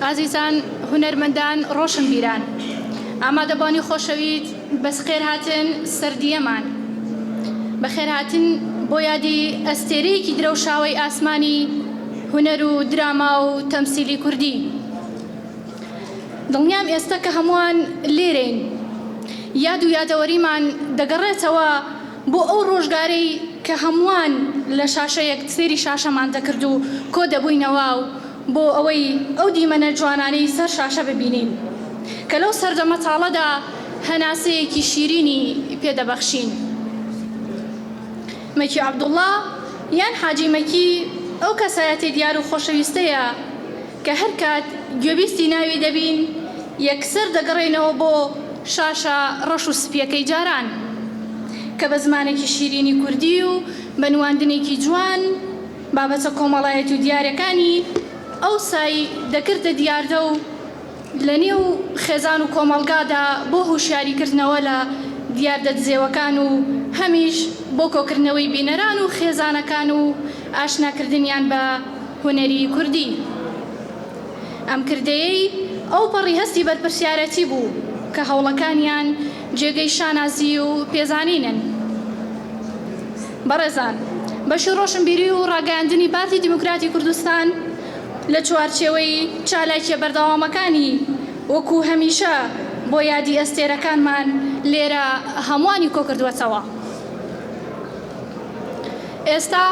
ئازیزان، هونەرمەندان، ڕۆشنبیران، ئامادەبوانی خۆشەویت، بەسخێرهاتن سەردییەمان. بەخێرهاتن بۆ یادی ئەستێرەیەکی درەوشاوەی ئاسمانی هونەر و دراما و تەمسیلی کوردی. دڵنیام ئێستە کە هەمووان لێرەین، یاد و یادەوەریمان دەگەڕێتەوە بۆ ئەو ڕۆژگارەی کە هەمووان لە شاشەیەک سەیری شاشەمان دەکرد و کۆ دەبووینەوە و بۆ ئەوەی ئەو دیمەنە جوانانەی سەر شاشە ببینین کە لەو سەردەمە تاڵەدا هەناسەیەکی شیرینی پێ دەبەخشین. مەکی عەبدوڵڵا یان حاجی مەکی ئەو کەسایەتیە دیار و خۆشەویستەیە کە هەر کات گوێبیستی ناوی دەبین یەکسەر دەگەڕێینەوە بۆ شاشە ڕەش و سپییەکەی جاران کە بە زمانێکی شیرینی کوردی و بە نواندنێکی جوان بابەتە کۆمەڵایەتی و دیارەکانی ئەوسای دەکردە دیاردە و لە نێو خێزان و کۆمەڵگادا بۆ هۆشیاری کردنەوە لە دیاردە دزێوەکان و هەمیش بۆ کۆکردنەوەی بینەران و خێزانەکان و ئاشناکردنیان بە هونەری کوردی. ئەم کردەیەی ئەوپەڕی هەستی بەرپرسیارەتی بوو کە هەوڵەکانیان جێگەی شانازی و پێزانینن. بەڕێزان، بەشی ڕۆشنبیری و ڕاگەیاندنی پارتی دیموکراتی کوردستان لە چوارچێوەی چالاکییە بەردەوامەکانی وەکوو هەمیشە بۆ یادی ئەستێرەکانمان لێرە هەمووانی کۆکردووەتەوە. ئێستا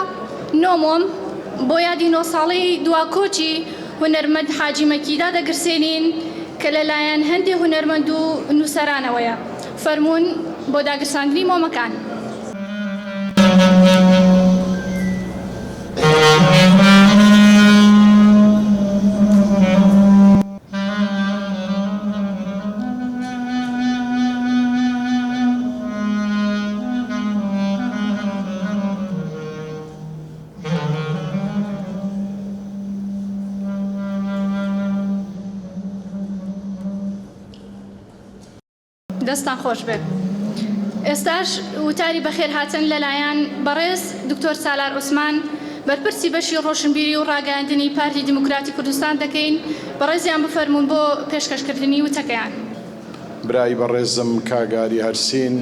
نۆمۆم بۆ یادی نۆ ساڵەی دوا کۆچی هونەرمەند حاجی مەکی دادەگرسێنین کە لە لایەن هەندێ هونەرمەند و نووسەرانەوەیە. فەرموون بۆ داگرساندنی مۆمەکان. دەستتان خۆش بێت. ئێستاش وتاری بەخێرهاتن لەلایەن بەڕێز دکتۆر سالار عوسمان بەرپرسی بەشی ڕۆشنبیری و ڕاگەیاندنی پارتی دیموکراتی کوردستان دەکەین، بەڕێزیان بفەرموون بۆ پێشکەشکردنی وتەکەیان. برای بەڕێزم کاک ئاری هەرسین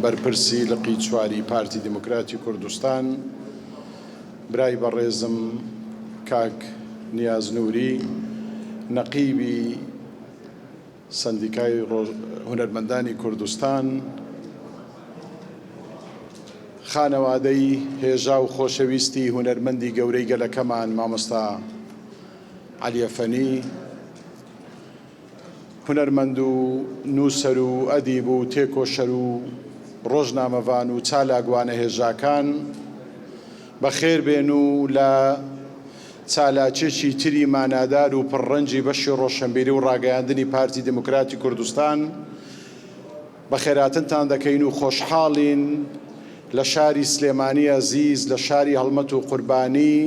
بەرپرسی لقی چواری پارتی دیموکراتی کوردستان، برای بەڕێزم کاک نیاز نوری نەقیبی سەندیکای هونەرمەندانی کوردستان، خانەوادەی هێژا و خۆشەویستی هونەرمەندی گەورەی گەلەکەمان مامۆستا عەلیە فەنی، هونەرمەند و نووسەر و ئەدیب و تێکۆشەر و ڕۆژنامەڤان و چالاکوانە هێژاکان، بەخێر بێن و لە چالاکیەکی تری مانادار و پڕ ڕەنگی بەشی ڕۆشەنبیری و ڕاگەیاندنی پارتی دیموکراتی کوردستان بەخێراتنتان دەکەین و خۆشحاڵین لە شاری سلێمانی ئەزیز لە شاری هەڵمەت و قوربانی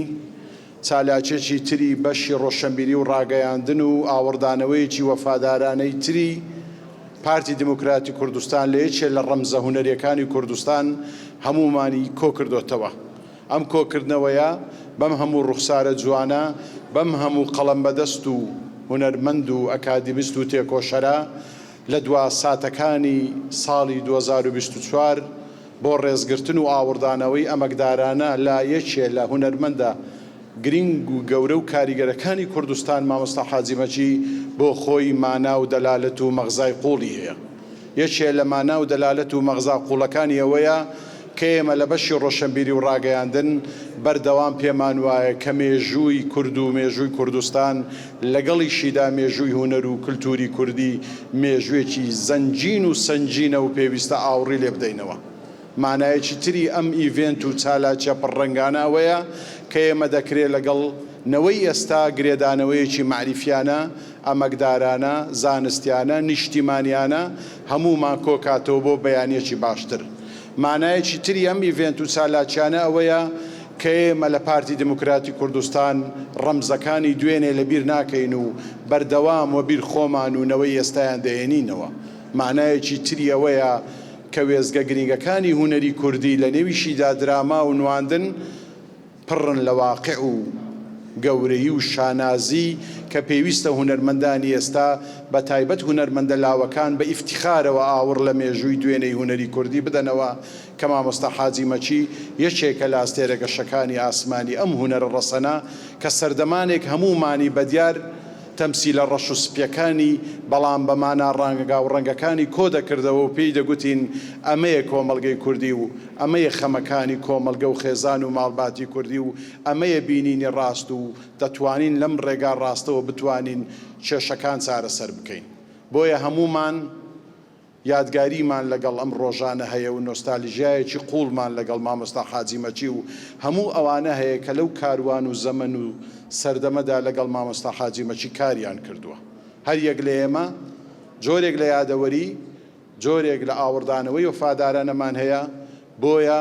چالاکیەکی تری بەشی ڕۆشەنبیری و ڕاگەیاندن و ئاوڕدانەوەیەکی وەفادارانەی تری پارتی دیموکراتی کوردستان لە یەکێ لە ڕەمزە هونەریەکانی کوردستان هەموومانی کۆکردۆتەوە. ئەم کۆکردنەوەیە بەم هەموو ڕوخسارە جوانە، بەم هەموو قەڵەمبەدەست و هونەرمەند و ئەکادیمیست و تێکۆشەرە لە دوا ساتەکانی ساڵی 2024 بۆ ڕێزگرتن و ئاوڕدانەوەی ئەمەکدارانە لە یەکێ لە هونەرمەندە گرینگ و گەورە و کاریگەرەکانی کوردستان مامۆستا حاجی مەکی بۆ خۆی مانا و دەلالەت و مەغزای قووڵی هەیە. یەکێ لە مانا و دەلالەت و مەغزا قووڵەکانی ئەوەیە کە ئێمە لە بەشی ڕۆشەنبیری و ڕاگەیاندن بەردەوام پێمان وایە کە مێژووی کورد و مێژووی کوردستان لەگەڵیشیدا مێژووی هونەر و کلتووری کوردی مێژووێکی زەنگین و سەنگینە و پێویستە ئاوڕی لێ بدەینەوە. مانایەکی تری ئەم ئیڤێنت و چالاکیە پڕ ڕەنگانە ئەوەیە کە ئێمە دەکرێ لەگەڵ نەوەی ئێستا گرێدانەوەیەکی مەعریفیانە، ئەمەکدارانە، زانستیانە، نیشتیمانیانە هەموومان کۆکاتەوە بۆ بەیانیەکی باشتر. مانایەکی تری ئەم ئیڤێنت و چالاکیانە ئەوەیە کە ئێمە لە پارتی دیموکراتی کوردستان ڕەمزەکانی دوێنێ لەبیر ناکەین و بەردەوام وەبیر خۆمان و نەوەی ئێستایان دەهێنینەوە. مانایەکی تری ئەوەیە کە وێستگە گرینگەکانی هونەری کوردی لە نێویشیدا دراما و نواندن پڕن لە واقع و. گەورەیی و شانازی کە پێویستە هونەرمەندانی ئێستا بە تایبەت هونەرمەندە لاوەکان بە ئیفتیخارەوە ئاوڕ لە مێژووی دوێنێی هونەری کوردی بدەنەوە کە مامۆستا حاجی مەکی یەکێکە لە ئەستێرە گەشەکانی ئاسمانی ئەم هونەرە ڕەسەنە کە سەردەمانێک هەموومانی بەدیار تەمسیلە ڕەش و سپیەکانی بەڵام بە مانا ڕەنگاوڕەنگەکانی کۆ دەکردەوە و پێی دەگوتین ئەمەیە کۆمەڵگەی کوردی و ئەمەیە خەمەکانی کۆمەڵگە و خێزان و ماڵباتی کوردی و ئەمەیە بینینی ڕاست و دەتوانین لەم ڕێگا ڕاستەوە بتوانین کێشەکان چارەسەر بکەین بۆیە هەموومان یادگاریمان لەگەڵ ئەم ڕۆژانە هەیە و نۆستالیژیایەکی قووڵمان لەگەڵ مامۆستا حاجی مەکی و هەموو ئەوانە هەیە کە لەو کاروان و زەمەن و سەردەمەدا لەگەڵ مامۆستا حاجی مەکی کاریان کردووە. هەر یەک لە ئێمە جۆرێک لە یادەوەری، جۆرێک لە ئاوڕدانەوەی وەفادارانەمان هەیە، بۆیە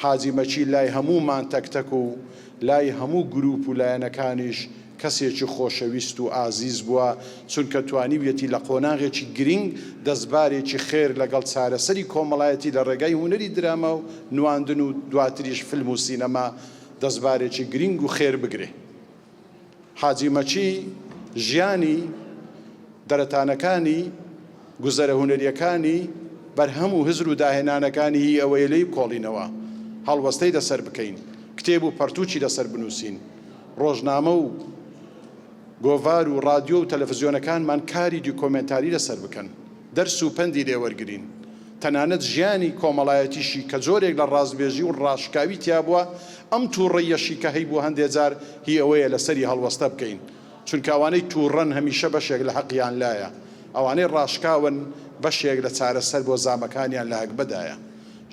حاجی مەکی لای هەموومان تەک تەک و لای هەموو گروپ و لایەنەکانیش کەسێکی خۆشەویست و ئازیز بووە، چونکە توانیویەتی لە قۆناغێکی گرینگ دەستبارێکی خێر لەگەڵ چارەسەری کۆمەڵایەتی لە ڕێگای هونەری دراما و نواندن و دواتریش فیلم و سینەما دەستبارێکی گرینگ و خێر بگرێ. حاجی مەکی ژیانی، دەرەتانەکانی، گوزەرە هونەرییەکانی، بەرهەم و هزر و داهێنانەکانی هی ئەوەیە لێی بکۆڵینەوە، هەڵوەستەی لەسەر بکەین، کتێب و پەرتووکی لەسەر بنووسین، ڕۆژنامە و گۆڤار و ڕادیۆ و تەلەفزیۆنەکانمان کاری دیکۆمێنتاری لەسەر بکەن، دەرس و پەندی لێ وەرگرین. تەنانەت ژیانی کۆمەڵایەتیشی کە جۆرێک لە ڕاستبێژی و ڕاشکاوی تیا بووە، ئەم تووڕەییەشی کە هەیبوو هەندێ جار هی ئەوەیە لەسەری هەڵوەستە بکەین. چونکە ئەوانەی تووڕەن هەمیشە بەشێک لە هەقیان لایە، ئەوانەی ڕاشکاون بەشێک لە چارەسەر بۆ زامەکانیان لە هەگبەدایە.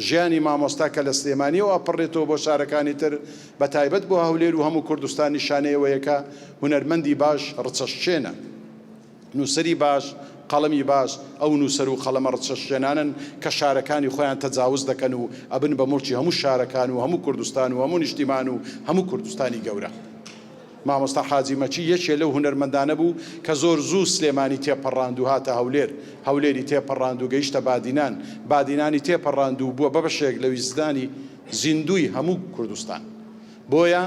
ژیانی مامۆستا کە لە سلێمانیەوە ئەپەڕێتەوە بۆ شارەکانی تر بە تایبەت بۆ هەولێر و هەموو کوردستان نیشانەی ئەوەیە کە هونەرمەندی باش ڕچەشکێنە. نووسەری باش، قەڵەمی باش، ئەو نووسەر و قەڵەمە ڕچەشکێنانەن کە شارەکانی خۆیان تەجاوز دەکەن و ئەبن بە موڵکی هەموو شارەکان و هەموو کوردستان و هەموو نیشتیمان و هەموو کوردستانی گەورە. مامۆستا حاجی مەکی یەکێ لەو هونەرمەندانە بوو کە زۆر زوو سلێمانی تێپەڕاند و هاتە هەولێر، هەولێری تێپەڕاند و گەیشتە بادینان، بادینانی تێپەڕاند و بووە بەبەشێک لە ویجدانی زیندووی هەموو کوردستان. بۆیە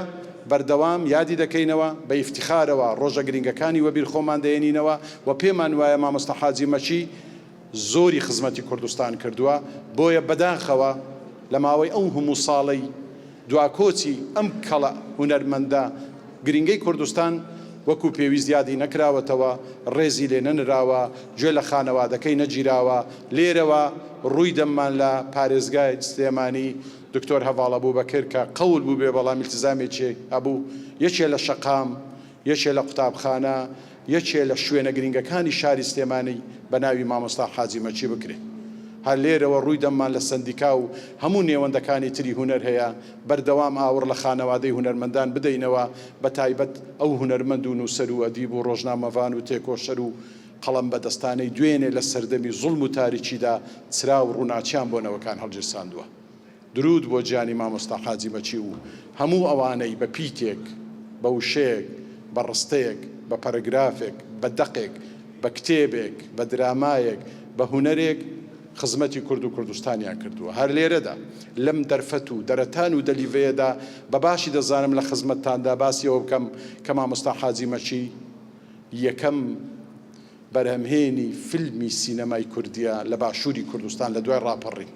بەردەوام یادی دەکەینەوە، بە ئیفتیخارەوە ڕۆژە گرینگەکانی وەبیر خۆمان دەیەنینەوە و پێمان وایە مامۆستا حاجی مەکی زۆری خزمەتی کوردستان کردووە، بۆیە بەداخەوە لە ماوەی ئەو هەموو ساڵەی دواکۆچی ئەم کەڵە هونەرمەندە گرینگەی کوردستان وەکو پێویست یادی نەکراوەتەوە، ڕێزی لێ نەنراوە، گوێ لە خانەوادەکەی نەگیراوە، لێرەوە ڕووی دەممان لە پارێزگای سلێمانی دکتۆر هەڤاڵ ئەبوبەکر کە قەول بووبێ بەڵام ئیلتزامێکی هەبوو، یەکێ لە شەقام، یەکێ لە قوتابخانە، یەکێ لە شوێنە گرینگەکانی شاری سلێمانی بە ناوی مامۆستا حاجی مەکی بکرێ. هەر لێرەوە ڕووی دەممان لە سەندیکا و هەموو نێوەندەکانی تری هونەر هەیە، بەردەوام ئاوڕ لە خانەوادەی هونەرمەندان بدەینەوە، بە تایبەت ئەو هونەرمەند و نووسەر و ئەدیب و ڕۆژنامەڤان و تێکۆشەر و قەڵەم بەدەستانەی دوێنێ لە سەردەمی زوڵم و تاریکیدا چرا و ڕووناکیان بۆ نەوەکان هەڵگیرساندووە. دروود بۆ گیانی مامۆستا حاجی مەکی و هەموو ئەوانەی بە پیتێک، بە وشەیەک، بە ڕستەیەک، بە پەرەگرافێک، بە دەقێک، بە کتێبێک، بە درامایەک، بە هونەرێک خزمەتی کورد و کوردستانیان کردووە. هەر لێرەدا، لەم دەرفەت و دەرەتان و دەلیڤەیەدا بە باشی دەزانم لە خزمەتتاندا باسی ئەوە بکەم کە مامۆستا حاجی مەکی یەکەم بەرهەمهێنی فیلمی سینەمای کوردییە لە باشووری کوردستان لە دوای ڕاپەڕین.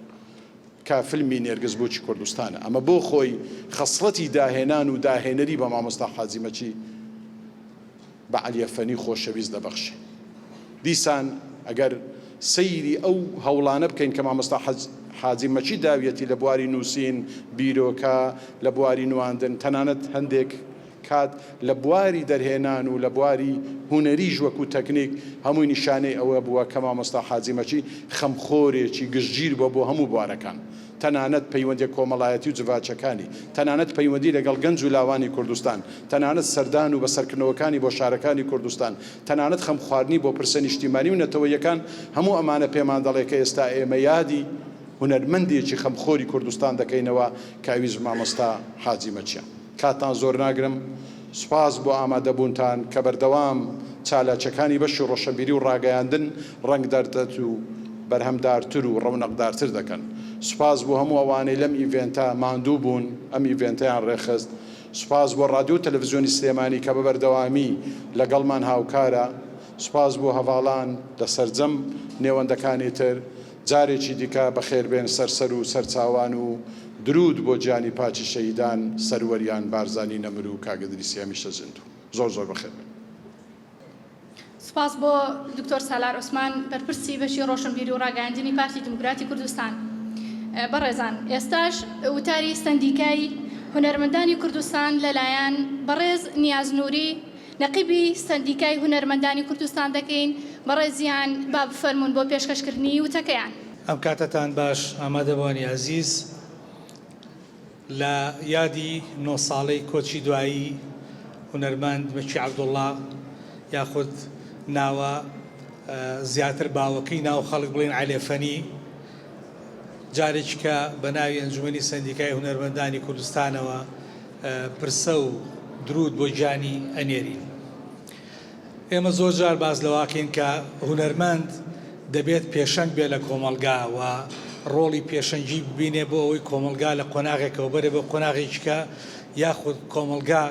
کە فیلمی نێرگز بووکی کوردستانە. ئەمە بۆ خۆی خەسڵەتی داهێنان و داهێنەری بە مامۆستا حاجی مەکی بە عەلیە فەنی خۆشەویست دەبەخشێ. دیسان ئەگەر سەیری ئەو هەوڵانە بکەین کە مامۆستا حاجی مەکی داویەتی لە بواری نووسین، بیرۆکە، لە بواری نواندن، تەنانەت هەندێک کات لە بواری دەرهێنان و لە بواری هونەریش وەکو تەکنیک هەمووی نیشانەی ئەوە بووە کە مامۆستا حاجی مەکی خەمخۆرێکی گشتگیر بووە بۆ هەموو بوارەکان تەنانەت پەیوەندیە کۆمەڵایەتی و جڤاکیەکانی تەنانەت پەیوەندی لەگەڵ گەنج و لاوانی کوردستان تەنانەت سەردان و بەسەرکردنەوەکانی بۆ شارەکانی کوردستان تەنانەت خەمخواردنی بۆ پرسە نیشتیمانی و نەتەوەییەکان هەموو ئەمانە پێمان دەڵێ کە ئێستا ئێمە یادی هونەرمەندێکی خەمخۆری کوردستان دەکەینەوە کە ئەویش مامۆستا حاجی مەکیە. کاتتان زۆر ناگرم، سوپاس بۆ ئامادەبوونتان کە بەردەوام چالاکیەکانی بەشی ڕۆشنبیری و ڕاگەیاندن ڕەنگدەرتر و بەرهەمدارتر و ڕەونەقدارتر دەکەن. سوپاس بۆ هەموو ئەوانەی لەم ئیڤێنتە ماندوو بوون، ئەم ئیڤێنتەیان ڕێکخست. سوپاس بۆ ڕادیۆ و تەلەفزیۆنی سلێمانی کە بە بەردەوامی لەگەڵمان هاوکارە. سوپاس بۆ هەڤاڵان لە سەرجەم نێوەندەکانی تر. جارێکی دیکە بەخێربێن سەر سەر و سەرچاوان و دروود بۆ گیانی پاکی شەهیدان سەروەریان بارزانی نەمر و کاک ئیدریسی هەمیشە زیندوو. زۆر زۆر بەخێربێن. سوپاس بۆ دکتۆر سالار عوسمان بەرپرسی بەشی ڕۆشنبیری و ڕاگەیاندنی پارتی دیموکراتی کوردستان. بەڕێزان ئێستاش وتاری سەندیکای هونەرمەندانی کوردستان لەلایەن بەڕێز نیاز نوری نەقیبی سەندیکای هونەرمەندانی کوردستان دەکەین، بەڕێزیان با بفەرموون بۆ پێشکەشکردنی وتەکەیان. ئەم کاتەتان باش ئامادەبوانی ئازیز. لە یادی نۆ ساڵەی کۆچی دوایی هونەرمەند مەکی عەبدوڵڵا یاخود ناوە زیاتر باوەکەی ناو خەڵک بڵێین عەلێ فەنی جارێکیکە بە ناوی ئەنجومەنی سەندیکای هونەرمەندانی کوردستانەوە پرسە و دروود بۆ گیانی ئەنێرین. ئێمە زۆر جار باس لەوەکەین کە هونەرمەند دەبێت پێشەنگ بێت لە کۆمەڵگا و ڕۆڵی پێشەنگی ببینێ بۆ ئەوەی کۆمەڵگا لە قۆناغێکەوە بەرێ بۆ قۆناغێکیکە یاخود کۆمەڵگا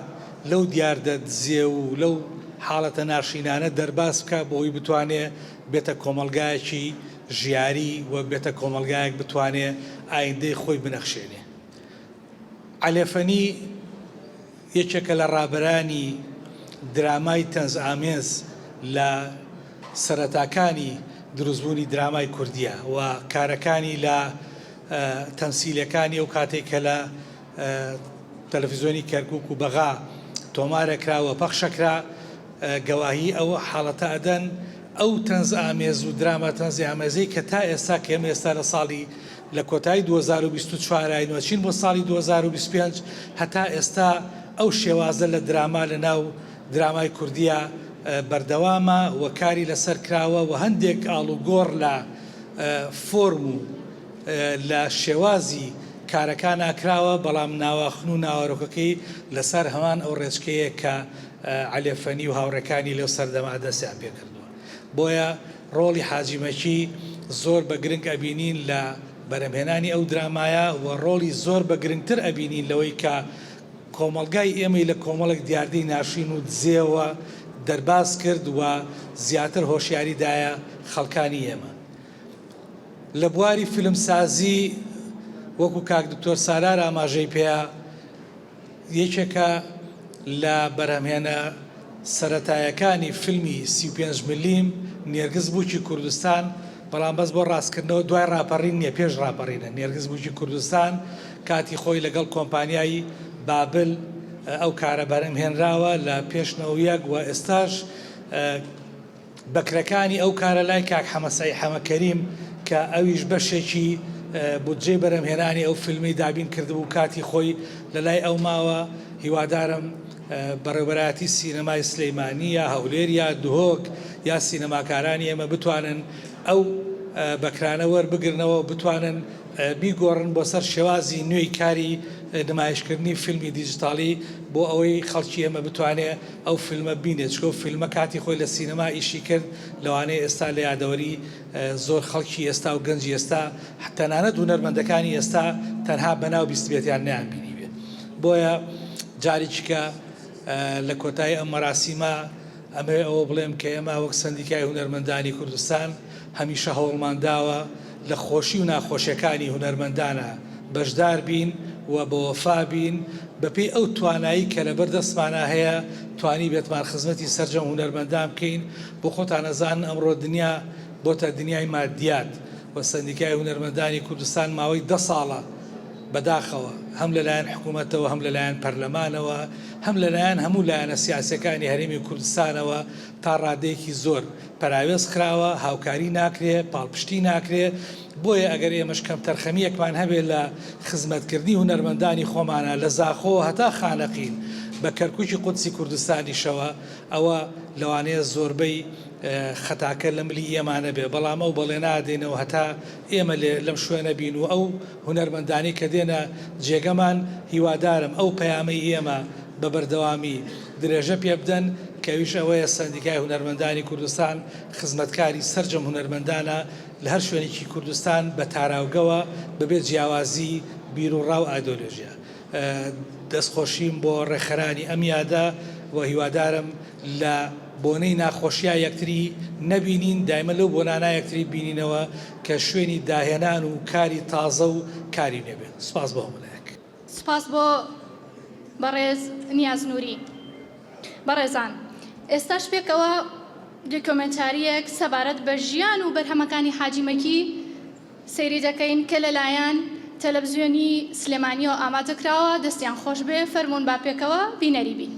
لەو دیاردە دزێو و لەو حاڵەتە ناشرینانە دەرباز بکا بۆ ئەوەی بتوانێ بێتە کۆمەڵگایەکی ژیاری و بێتە کۆمەڵگایەک بتوانێ ئایندەی خۆی بنەخشێنێ. عەلێفەنی یەکێکە لە ڕابەرانی درامای تەنزئامێز لە سەرەتاکانی دروستبوونی درامای کوردییە و کارەکانی لە تەمسیلەکانی ئەو کاتەی کە لە تەلەفزیۆنی کەرکووک و بەغا تۆمارەکرا و پەخشەکرا گەواهی ئەو حاڵەتە ئەدەن. ئەو تەنزئامێز و دراما تەنزئامێزەی کە تا ئێستا کە ئێمە ئێستا لە ساڵی لە کۆتایی 2024 ین و ئەچین بۆ ساڵی 2025 هەتا ئێستا ئەو شێوازە لە دراما لە ناو درامای کوردیا بەردەوامە و کاری لەسەر کراوە و هەندێک ئاڵوگۆڕ لە فۆرم و لە شێوازی کارەکانا کراوە بەڵام ناواخن و ناوەرۆکەکەی لەسەر هەمان ئەو ڕێچکەیە کە عەلێ فەنی و هاوڕێکانی لەو سەردەمە دەستیان پێکردووە. بۆیە ڕۆڵی حاجی مەکی زۆر بە گرنگ ئەبینین لە بەرهەمهێنانی ئەو درامایە و ڕۆڵی زۆر بە گرنگتر ئەبینین لەوەی کە کۆمەڵگای ئێمەی لە کۆمەڵێک دیاردەی ناشرین و دزێوە دەرباز کرد و زیاتر هۆشیاری دایە خەڵکانی ئێمە. لە بواری فیلمسازی وەکو کاک دکتۆر سالار ئاماژەی پێیا، یەکێکە لە بەرهەمهێنە سەرەتایەکانی فیلمی 35 ملیم، نێرگز بووکی کوردستان، بەڵام بەس بۆ ڕاستکردنەوە دوای ڕاپەڕین نییە پێش ڕاپەڕینە، نێرگز بووکی کوردستان کاتی خۆی لەگەڵ کۆمپانیای بابل ئەو کارە بەرهەمهێنراوە لە پێش 91 و ئێستاش بەکرەکانی ئەو کارە لای کاک حەمە سەعید حەمە کەریم کە ئەویش بەشێکی بودجەی بەرهەمهێنانی ئەو فیلمەی دابین کردبوو کاتی خۆی لە لای ئەو ماوە هیوادارم بەڕێوبەرایەتی سینەمای سلیمانی یا هەولێر یا دهۆک یا سینەماکارانی ئێمە بتوانن ئەو بەکرانە وەربگرنەوە و بتوانن بیگۆڕن بۆ سەر شێوازی نوێی کاری نمایشکردنی فیلمی دیجیتاڵی بۆ ئەوەی خەڵکی ئێمە بتوانێ ئەو فیلمە بینێ چونکە ئەو فیلمە کاتی خۆی لە سینەما ئیشی کرد لەوانەیە ئێستا لە یادەوەری زۆر خەڵکی ئێستا و گەنجی ئێستا تەنانەت هونەرمەندەکانی ئێستا تەنها بەناو بیستبێتیان نەیان بینیبێ بۆیە جارێکیکە لە کۆتایی ئەم مەراسیمە ئەمەوێ ئەوە بڵێم کە ئێمە وەک سەندیکای هونەرمەندانی کوردستان هەمیشە هەوڵمان داوە لە خۆشی و ناخۆشیەکانی هونەرمەندانا بەشدار بین و بەوەفا بین بەپێی ئەو توانایی کە لەبەر دەستمانا هەیە توانیبێتمان خزمەتی سەرجەم هونەرمەندان بکەین بۆ خۆتان ئەزانن ئەمڕۆ دنیا بۆتە دنیای مادیات و سەندیکای هونەرمەندانی کوردستان ماوەی دە ساڵە بەداخەوە هەم لەلایەن حکوومەتەوە، هەم لەلایەن پەرلەمانەوە، هەم لەلایەن هەموو لایەنە سیاسییەکانی هەرێمی کوردستانەوە تا ڕادەیەکی زۆر پەراوێز خراوە، هاوکاری ناکرێ، پاڵپشتی ناکرێ، بۆیە ئەگەر ئێمەش کەمتەرخەمییەکمان هەبێ لە خزمەتکردنی هونەرمەندانی خۆمانا لە زاخۆوە هەتا خانەقین بە کەرکووکی قودسی کوردستانیشەوە، ئەوە لەوانەیە زۆربەی خەتاکە لە ملی ئێمە نەبێ، بەڵام ئەو بەڵێنە ئەدەینەوە هەتا ئێمە لێ لەم شوێنە بین و ئەو هونەرمەندانەی کە دێنە جێگەمان هیوادارم ئەو پەیامەی ئێمە بە بەردەوامی درێژە پێ بدەن کە ئەویش ئەوەیە سەندیکای هونەرمەندانی کوردستان خزمەتکاری سەرجەم هونەرمەندانە لە هەر شوێنێکی کوردستان بە تاراوگەوە بەبێ جیاوازی بیروڕا و ئایدۆلۆژیا. دەستخۆشیم بۆ ڕێکخەرانی ئەم یادە و هیوادارم لە بۆنەی ناخۆشیا یەکتری نەبینین، دایمە لەو بۆنانە یەکتری ببینینەوە کە شوێنی داهێنان و کاری تازە و کاری نوێ بێت. سوپاس بۆ هەموو لایەک. سوپاس بۆ بەڕێز نیاز نوری. بەڕێزان ئێستاش پێکەوە دۆکیۆمێنتارییەک سەبارەت بە ژیان و بەرهەمەکانی حاجی مەکی سەیری دەکەین کە لەلایەن تەلەفزیۆنی سلێمانیەوە ئامادە کراوە، دەستیان خۆش بێ، فەرموون با پێکەوە بینەری بین.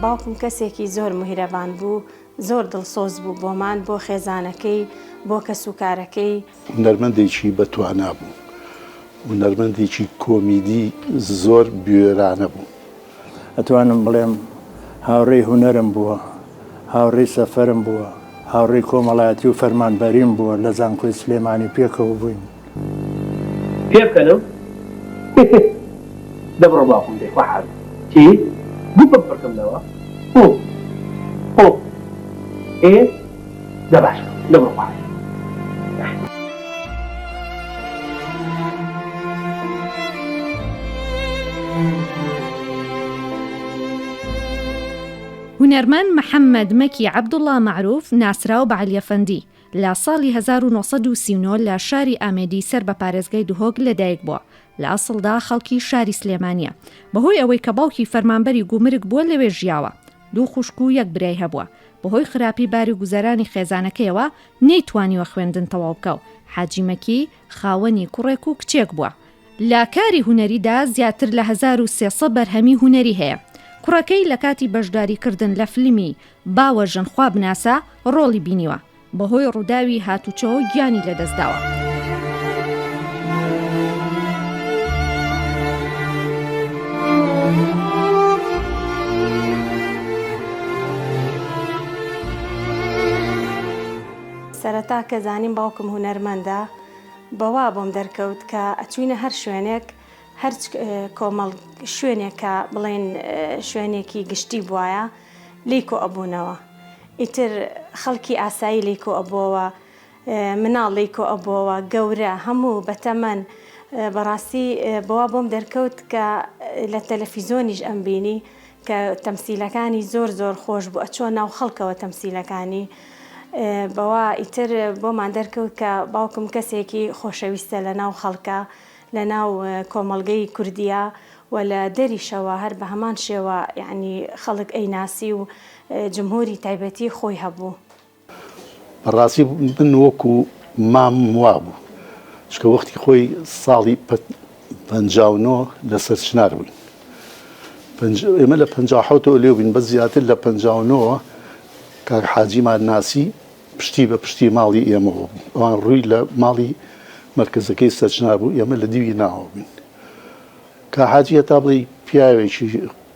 باوکم کەسێکی زۆر میهرەبان بوو، زۆر دڵسۆز بوو بۆمان، بۆ خێزانەکەی، بۆ کەسوکارەکەی. هونەرمەندێکی بە توانا بوو. هونەرمەندێکی کۆمیدی زۆر بوێرانە بوو. ئەتوانم بڵێم هاوڕێی هونەرم بووە، هاوڕێی سەفەرم بووە، هاوڕێی کۆمەڵایەتی و فەرمانبەریم بووە، لە زانکۆی سلێمانی پێکەوە بووین. پێبکەنم هه دە بڕۆ باوکم دەی خوا حازر چی گوو بم پڕکەم لەوە هو هو ئێ دە باشە دە بڕۆ خوا حازر. هونەرمەند محەممەد مەکی عەبدوڵڵا مەعروف ناسراو بە عەلی ئەفەندی، لە ساڵی 1939 لە شاری ئامێدی سەر بە پارێزگای دهۆک لەدایک بووە، لە ئەسڵدا خەڵکی شاری سلێمانییە. بەهۆی ئەوەی کە باوکی فەرمانبەری گومرگ بووە لەوێ ژیاوە. دوو خوشک و یەک برای هەبووە. بەهۆی خراپی باری گوزەرانی خێزانەکەیەوە نەیتوانیوە خوێندن تەواو بکا و حاجی مەکی خاوەنی کوڕێک و کچێک بووە. لە کاری هونەریدا زیاتر لە 1300 بەرهەمی هونەری هەیە. کوڕەکەی لە کاتی بەشداریکردن لە فلمی، باوەژن خوا بناسە، ڕۆڵی بینیوە. بەهۆی ڕووداوی هاتوچۆ گیانی لەدەستداوە. سەرەتا کە زانیم باوکم هونەرمەندە بەوا بۆم دەرکەوت کە ئەچوینە هەر شوێنێک هەر کۆمەڵ شوێنێک کە بڵێن شوێنێکی گشتی بوایە لێی کۆ ئەبوونەوە ئیتر خەڵکی ئاسایی لێی کۆ ئەبۆوە مناڵ لێی کۆ ئەبۆوە گەورە هەموو بەتەمەن بەڕاستی بەوا بۆم دەرکەوت کە لە تەلەفیزۆنیش ئەمبینی کە تەمسیلەکانی زۆر زۆر خۆش بوو ئەچوە ناو خەڵکەوە تەمسیلەکانی بەوا ئیتر بۆمان دەرکەوت کە باوکم کەسێکی خۆشەویستە لە ناو خەڵکە لە ناو کۆمەڵگەی کوردیە و لە دەریشەوە هەر بە هەمان شێوە یەعنی خەڵک ئەیناسی و جمهوری تایبەتی خۆی هەبوو. بەڕاستی من وەکو مامم وابوو چونکە وەختی خۆی ساڵی 59 لە سەرچنار بووین ئێمە لە 57ەوە لێ بووین بەس زیاتر لە 59 کاک حاجیمان ناسی پشتی بە پشتی ماڵی ئێمەوە بوو ئەوان ڕووی لە ماڵی مەرکەزەکەی سەرچنار بوو ئێمە لە دیوی ناوە بووین کا حاجی هەتا بڵێی پیاوێکی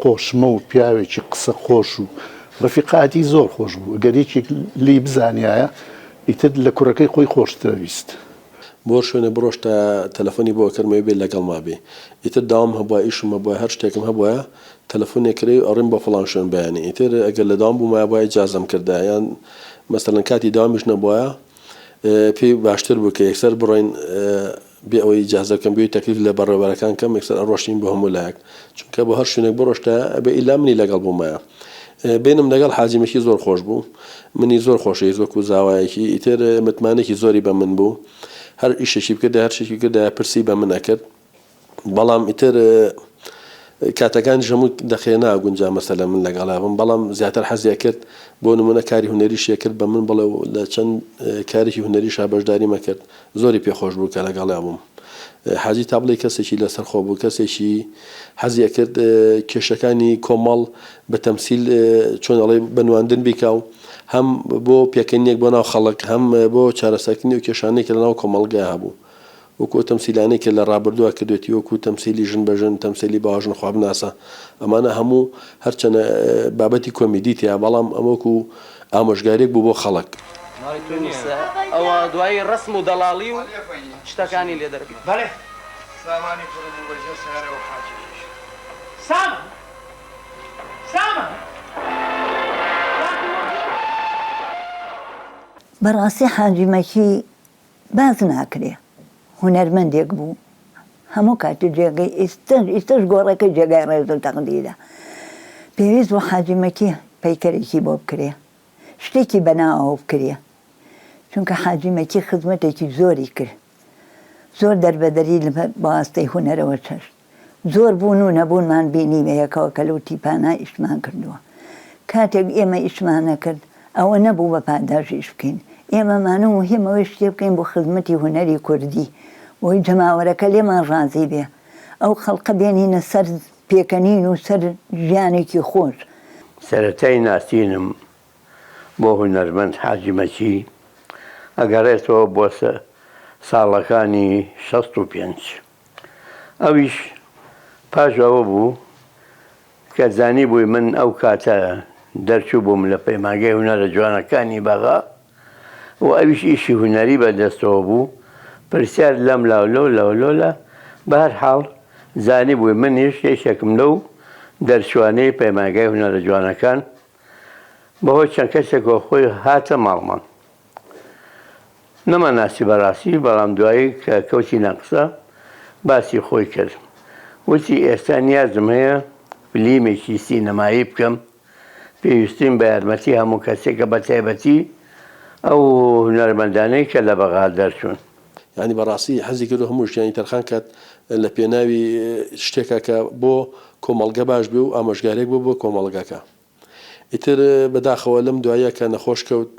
قۆشمە و پیاوێکی قسە خۆش و ڕەفیقایەتی زۆر خۆش بوو گەر یەکێک لێی بزانیایە ئیتر لە کوڕەکەی خۆی خۆشترەویست. بۆ شوێنێ بڕۆشتایە تەلەفۆنی بۆ ئەکردم ئەوی بێ لەگەڵما بێ ئیتر داوام هەبوایە ئیشم هەبوایە هەر شتێکم هەبوایە تەلەفۆنێ کرێ و ئەڕیم بۆ فڵان شوێن بەیانی ئیتر ئەگەر لە داوام بوومایە بوایە ئیجازەم کردایە یان مەسەلەن کاتی داوامیش نەبوایە پێی باشتر بوو کە یەکسەر بڕۆین بێ ئەوەی ئیجازە بکەم، بێ ئەوەی تەکلیف لە بەڕێوەبەرەکان کەم، یەکسەر ئەڕۆشتین بۆ هەموو لایەک. چونکە بۆ هەر شوێنێک بڕۆشتایە ئەبێ ئیلا منی لەگەڵ بوومایە. بەینم لەگەڵ حاجی مەکی زۆر خۆش بوو. منی زۆر خۆشەویست وەکوو زاوایەکی. ئیتر متمانەیەکی زۆری بە من بوو. هەر ئیشێکی بکردایە، هەر شتێکی بکردایە پرسی بە من ئەکرد. بەڵام ئیتر کاتەکانیش هەموو دەقێ ناگونجا مەسەلەن من لەگەڵیا بم بەڵام زیاتر حەزی ئەکرد بۆ نمونە کاری هونەریشی ئەکرد بە من بڵێ و لە چەند کارێکی هونەریشا بەشداریم ئەکرد زۆری پێ خۆش بوو کە لەگەڵیا بووم حاجی تا بڵێی کەسێکی لەسەر خۆ بوو کەسێکی حەزی ئەکرد کێشەکانی کۆمەڵ بە تەمسیل چۆن ئەڵێ بە نواندن بیکا و هەم بۆ پێکەنینێک بۆ ناو خەڵک هەم بۆ چارەسەرکردنی ئەو کێشانەی کە لەناو کۆمەڵگا هەبوو وەکو ئەو تەمسیلانەی کە لە ڕابردووا کردوێتی وەکو تەمسیلی ژن بە ژن، تەمسیلی باوەژن خوا بناسە، ئەمانە هەموو هەرچەنە بابەتی کۆمیدی تیا بەڵام ئەمە وەکو ئامۆژگاریەک بوو بۆ خەڵک. ماڵی تۆ نییە ئەوە دوایی ڕەسم و دەڵاڵی و شتەکانی لێ دەرەکەوێ. بەڵێ سامانی کوڕم بوو بە ژێر سەیارەوە حاجیش. سامان! سامان! بەڕاستی حاجی مەکی باس ناکرێ هونەرمەندێک بوو هەموو کاتێ جێگەی ئیستەش ئیستەش گۆڕەکەی جێگای ڕێز و تەقدیرە پێویست بوو حاجی مەکی پەیکەرێکی بۆ بکرێ شتێکی بەناوەوە بکرێ چونکە حاجی مەکی خزمەتێکی زۆری کرد زۆر دەربەدەری بەواستەی هونەرەوە چەشت زۆر بوون و نەبوونمان بینی بەیەکەوە کە لەو تیپانە ئیشمان کردووە. کاتێک ئێمە ئیشمان نەکرد، ئەوە نەبوو بە پاداش ئیش بکەین. ئێمە مانو موهیم ئەوەی شتێ بکەین بۆ خزمەتی هونەری کوردی، بۆی جەماوەرەکە لێمان ڕازی بێ. ئەو خەڵقە بێنینە سەر پێکەنین و سەر ژیانێکی خۆش. سەرەتای ناسینم بۆ هونەرمەند حاجی مەکی ئەگەڕێتەوە بۆ ساڵەکانی 65. ئەویش پاش ئەوە بوو کە زانیبووی من ئەو کاتە دەرچووبووم لە پەیمانگای هونەرە جوانەکانی بەغا و ئەویش ئیشی هونەری بە دەستەوە بوو، پرسیار لەم لاو لەو لاو لەو لا، بە هەر حاڵ زانیبووی منیش یەکێکم لەو دەرچووانەی پەیمانگای هونەرە جوانەکان، بەهۆی چەند کەسێکەوە خۆی هاتە ماڵمان. نەمانناسی بەڕاستی، بەڵام دوایی کە کەوتینە قسە باسی خۆی کرد. وتی ئێستا نیازم هەیە فلیمێکی سینەمایی بکەم، پێویستیم بە یارمەتی هەموو کەسێکە بەتایبەتی ئەو هونەرمەندانەی کە لە بەغا دەرچوون. یانی بەڕاستی حەزی کردوە هەموو ژیانی تەرخان کات لە پێناوی شتێکا کە بۆ کۆمەڵگە باش بێ و ئامۆژگاریەک بێ بۆ کۆمەڵگەکە. ئیتر بەداخەوە لەم دواییە کە نەخۆش کەوت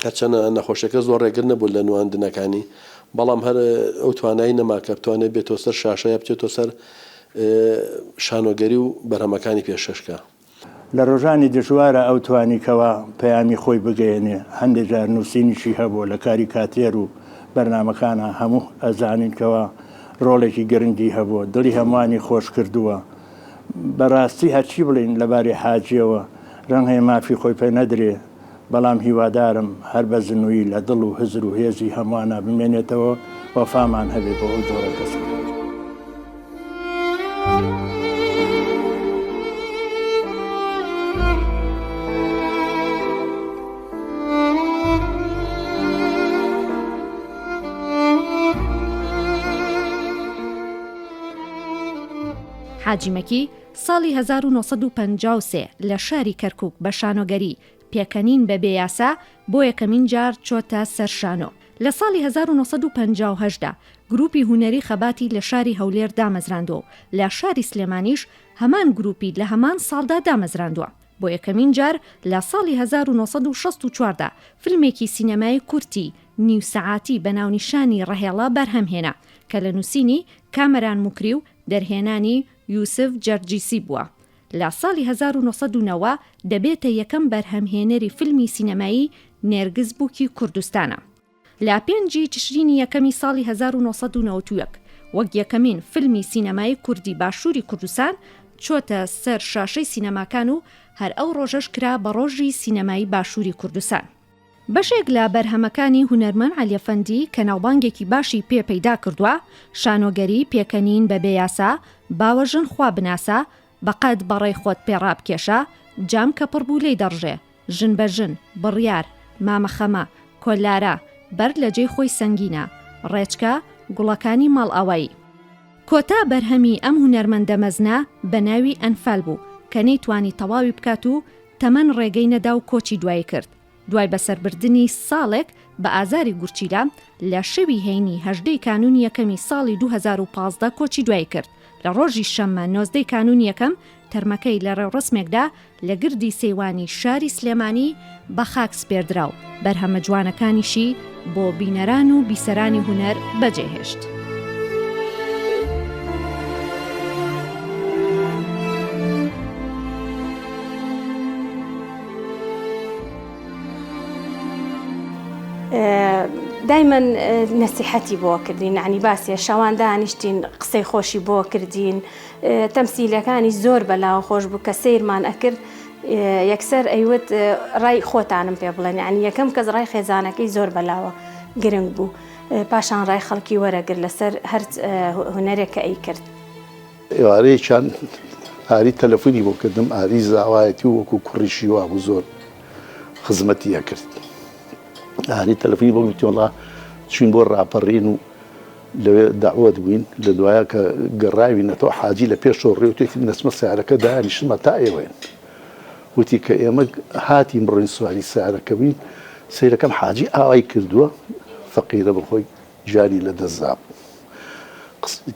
هەرچەنە نەخۆشیەکە زۆر ڕێگر نەبوو لە نواندنەکانی بەڵام هەر ئەو توانای نەما کە بتوانێت بێتەوە سەر شاشە یا بچێتەوە سەر شانۆگەری و بەرهەمەکانی پێشکەش کا. لە ڕۆژانی دژوارا ئەو توانی کەوا پەیامی خۆی بگەیەنێ، هەندێ جار نووسینیشی هەبووە لە کاریکاتێر و بەرنامەکانا هەموو ئەزانین کەوا ڕۆڵێکی گرنگی هەبووە، دڵی هەمووانی خۆش کردووە. بەڕاستی هەرچی بڵێین لەبارەی حاجیەوە ڕەنگ هەیە مافی خۆی پێ نەدرێ، بەڵام هیوادارم هەر بە زنوویی لە دڵ و هزر و هێزی هەمووانا بمێنێتەوە وەفامان هەبێ بۆ ئەو جۆرە کەسە. حاجی مەکی ساڵی 1953 لە شاری کەرکووک بە شانۆگەری پێکەنین بە بێ یاسا بۆ یەکەمین جار چۆتە سەر شانۆ. لە ساڵی 1958 دا گرووپی هونەری خەباتی لە شاری هەولێر دامەزراندووە و لە شاری سلێمانیش هەمان گرووپی لە هەمان ساڵدا دامەزراندووە. بۆ یەکەمین جار لە ساڵی 1964 دا فیلمێکی سینەمایی کورتی نیو سەعاتی بە ناونیشانی ڕەهێڵە بەرهەم هێنا کە لە نووسینی کامەران موکری و دەرهێنانی یوسف جەرجیسی بووە. لە ساڵی 1990 دەبێتە یەکەم بەرهەمهێنەری فیلمی سینەمایی نێرگز بووکی کوردستانە. لە پێنجی تشرینی یەکەمی ساڵی 1991 وەک یەکەمین فیلمی سینەمایی کوردی باشووری کوردستان چۆتە سەر شاشەی سینەماکان و هەر ئەو ڕۆژەش کرا بە ڕۆژی سینەمای باشووری کوردستان. بەشێک لە بەرهەمەکانی هونەرمەند عەلی ئەفەندی کە ناوبانگێکی باشی پێ پەیدا کردووە، شانۆگەری، پێکەنین بە بێ یاسا، باوەژن خوا بناسە، بە قەد بەڕەی خۆت پێ ڕابکێشە، جام کە پڕ بوو لێی دەڕژێ، ژن بە ژن، بڕیار، مامە خەمە، کۆلارە، بەرد لە جێی خۆی سەنگینە، ڕێچکە، گوڵەکانی ماڵئاوایی. کۆتا بەرهەمی ئەم هونەرمەندە مەزنە بە ناوی ئەنفال بوو کە نەیتوانی تەواوی بکات و تەمەن ڕێگەی نەدا و کۆچی دوایی کرد. دوای بەسەربردنی ساڵێک بە ئازاری گورچیلە، لە شەوی هەینی 18 ی کانوونی یەکەمی ساڵی 2015 کۆچی دوایی کرد. لە ڕۆژی شەممە 19 ی کانوونی یەکەم تەرمەکەی لە ڕێوڕەسمێکدا لە گردی سەیوانی شاری سلێمانی بە خاک سپێردرا و بەرهەمە جوانەکانیشی بۆ بینەران و بیسەرانی هونەر بەجێهێشت. دایمەن نەسیحەتی بۆ کردین یعنی باسیە شەوان دانیشتین قسەی خۆشی بۆ کردین تەمسیلەکانی زۆر بەلاوە خۆش بوو کە سەیرمان ئەکرد یەکسەر ئەیوت ڕای خۆتانم پێ بڵێن یعنی یەکەم کەس ڕای خێزانەکەی زۆر بەلاوە گرنگ بوو پاشان ڕای خەڵکی وەرەگر لەسەر هەر هونەرێک کە ئەیکرد. ئێوارەیەکیان ئاری تەلەفونی بۆ کردم، ئاری زاوایەتی و وەکو کوڕیشی وابوو زۆر خزمەتی ئەکرد. هانی تەلەفۆنی بۆ گوتی وەڵا چوین بۆ ڕاپەڕین و لەوێ دەعوەت بووین لە دوایە کە گەڕاوینەتەوە حاجی لە پێشەوە ڕێوتێکی نەچمە سیارەکە دانیشتمە تا ئێوەین وتی کە ئێمە هاتین بڕۆین سواری سیارەکە بووین سەیرەکەم حاجی ئاوای کردووە فەقیرە بەخۆی گیانی لە دەست دابوو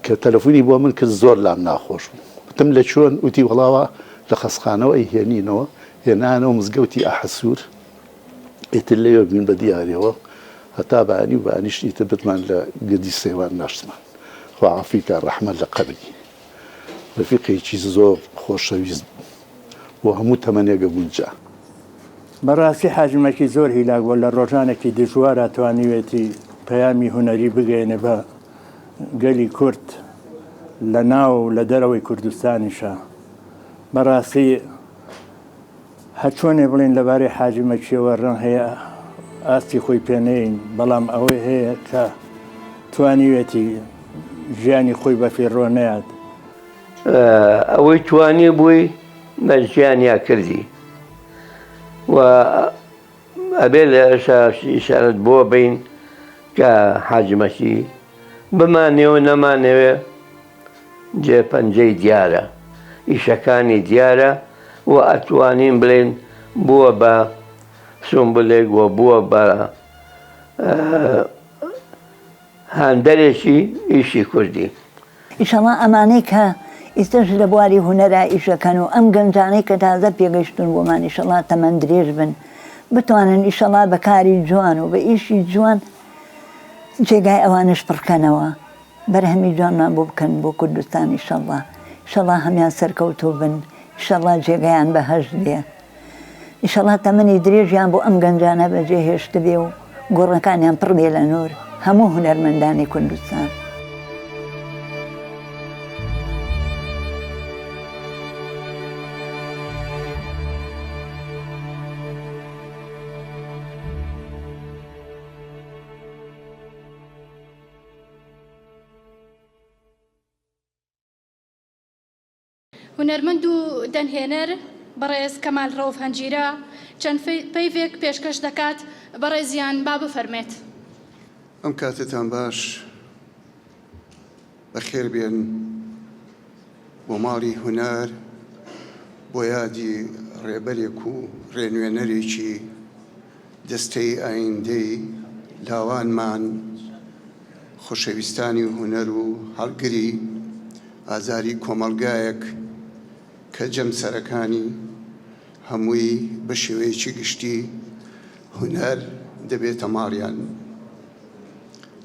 کە تەلەفۆنی بۆ من کرد زۆر لام ناخۆش بوو وتم لە چۆن وتی وەڵاوە لە خەسخانەوە ئەیهێنینەوە هێنانەوە مزگەوتی ئەحەسوور ئیتر لەوێ بووین بە دیارەوە هەتا بەیانی و بەیانیش ئیتر بردمان لە گردی سەیوان ناشتمان. خوا عەفوی کا ڕەحمەت لە قەبری. ڕەفیقێکی زۆر خۆشەویست بوو. بۆ هەموو تەمەنێک ئەگونجا. بەڕاستی حاجی مەکی زۆر هیلاک بووە لە ڕۆژانێکی دژوارا توانیوێتی پەیامی هونەری بگەیەنێ بە گەلی کورد لە ناو و لە دەرەوەی کوردستانیشا بەڕاستی هەرچۆنێ بڵێین لەبارەی حاجی مەکیەوە ڕەنگ هەیە ئاستی خۆی پێ نەیەین، بەڵام ئەوەی هەیە کە توانیوێتی ژیانی خۆی بەفیڕۆ نەیات. ئەوەی توانیبووی بە ژیانیا کردی و ئەبێ لێرەشا ئیشارەت بۆ بەین کە حاجی مەکی بمانەوێ و نەمانەوێ جێ پەنجەی دیارە، ئیشەکانی دیارە و ئەتوانین بڵێین بووە بە سومبولێک و بووە بە هاندەرێکی ئیشی کوردی. ئیشەڵا ئەمانەی کە ئیستەش لە بواری هونەرا ئیشەکەن و ئەم گەنجانەی کە تازە پێگەیشتوون بۆمان ئیشەڵا تەمەن درێژ بن بتوانن ئیشەڵا بە کاری جوان و بە ئیشی جوان جێگای ئەوانەش پڕکەنەوە. بەرهەمی جوانمان بۆ بکەن بۆ کوردستان ئیشەڵا ئیشەڵا هەمیان سەرکەوتوو بن ئیشەڵا جێگایان بەهەشت بێ ئیشەڵا تەمەنی درێژیان بۆ ئەم گەنجانە بەجێ هێشتبێ و گۆڕەکانیان پڕ بێ لە نور هەموو هونەرمەندانی کوردستان. هونەرمەند و دەنگهێنەر بەڕێز کەمال ڕەوف هەنجیرە چەند پەیڤێک پێشکەش دەکات، بەڕێزیان با بفەرمێت. ئەم کاتەتان باش بەخێر بێن بۆ ماڵی هونەر بۆ یادی ڕێبەرێک و ڕێنوێنەرێکی دەستەی ئایندەی لاوانمان، خۆشەویستانی هونەر و هەڵگری ئازاری کۆمەڵگایەک کە جەمسەرەکانی هەمووی بە شێوەیەکی گشتی هونەر دەبێتە ماڵیان.